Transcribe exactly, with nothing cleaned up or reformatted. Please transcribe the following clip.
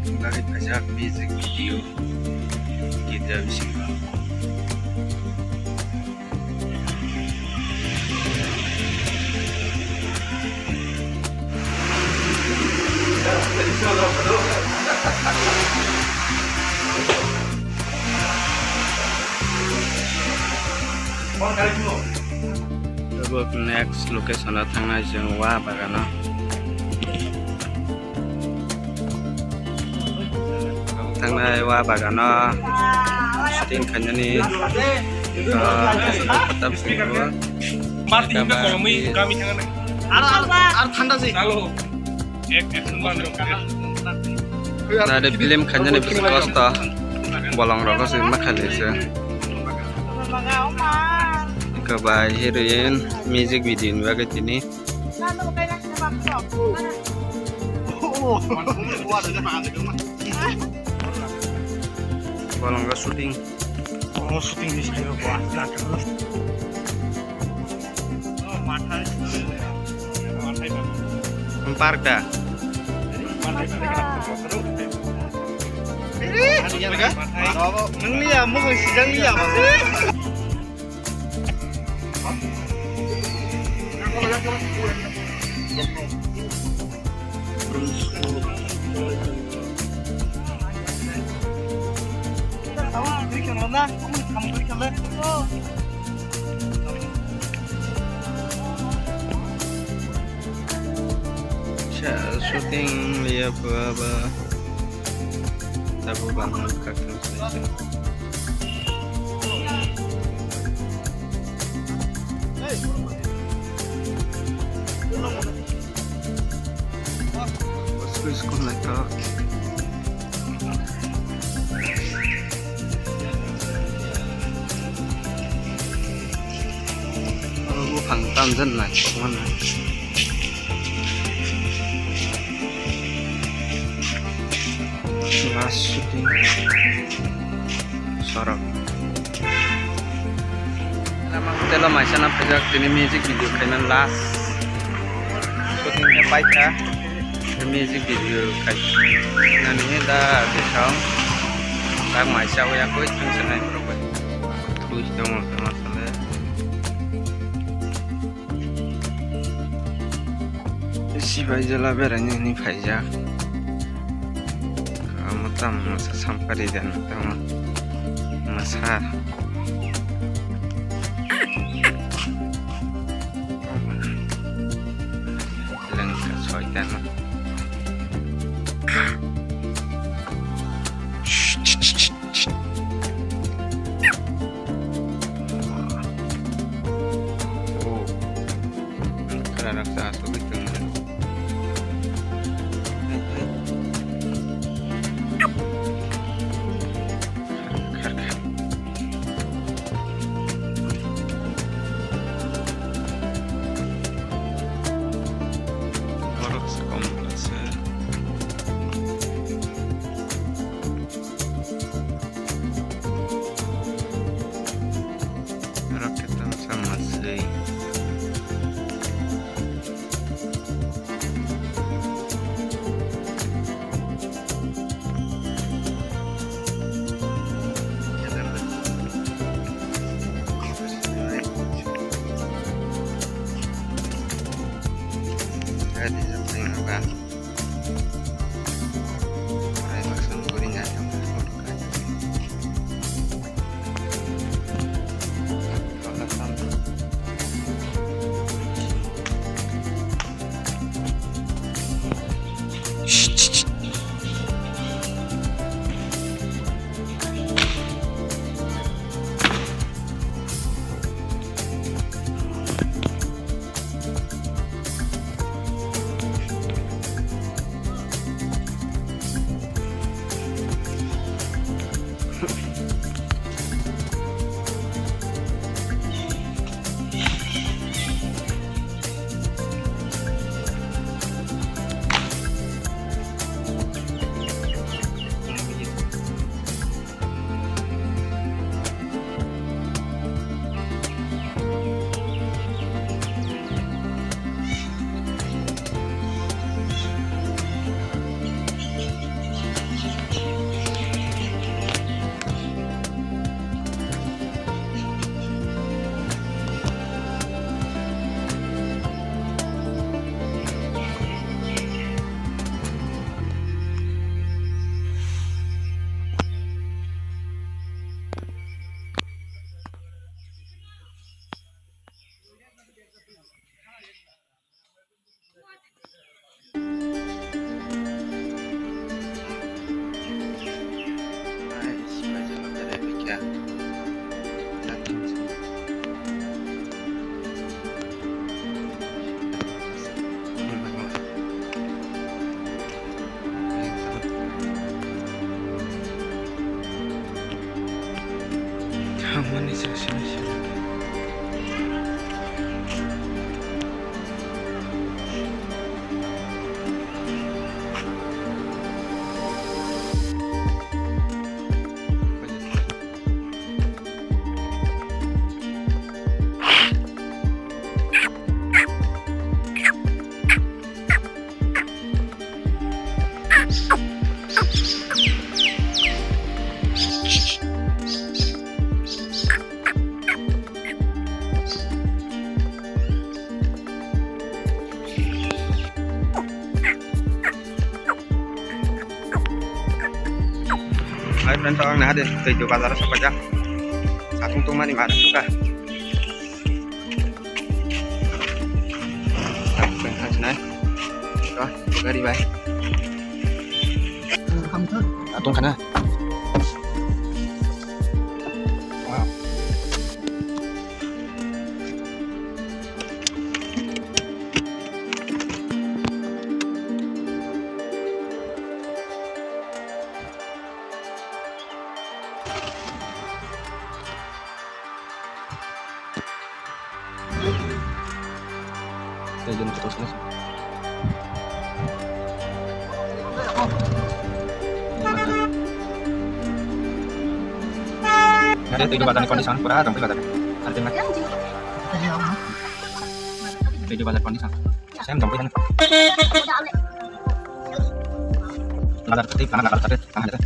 Bagwi phaijak music video girja bisingo. Tabuk next location o thangnai chwng wa bagano. Thangnai wa bagano shooting khainani, ah, tam sini bo. Mati hingka kolomwi kami thangnai. Ar, ar, ar thanda se. Chalo. Ek, ek, ek. Nare film khainani bisi kosto. Bolong rogo se ma khailai se. Kabai heroine music video ni bagwi tini. Bolong shooting. Oh, shooting ni style ko. Park da. Nang liya, mo sijang liya. Shooting liya ba. Tabuk bangma kaktham swnai se. School, school naithok. Buphang tamjani naithok mano. Last shooting sorok. Lama hotel o maisa na phaijak tini music video khaimani last shooting khe paikha. Music video khai nani da bisong tak maisa oya koi thangsa nai borok bai. Tui tongo tama sale. Sibai jala beraini hwnwi phaijak. Amo tamo masa sampari dan tamo masa. Lengka soitano. Oh. Khara raksa asugwi tongmani. Hai, hai. Khar, khar. Hai friend, tong na de, tei jo bazar sa paja. Satung tong mani ma suka. Tong khan sinai. To, gari bai. Atung khana. Wow. Tei jono kotor sini. Ada tu bazar ni condition pura dong bazar. Ada tu bazar condition. Same dong bazar. Bazar tu kana bazar tu kana ada.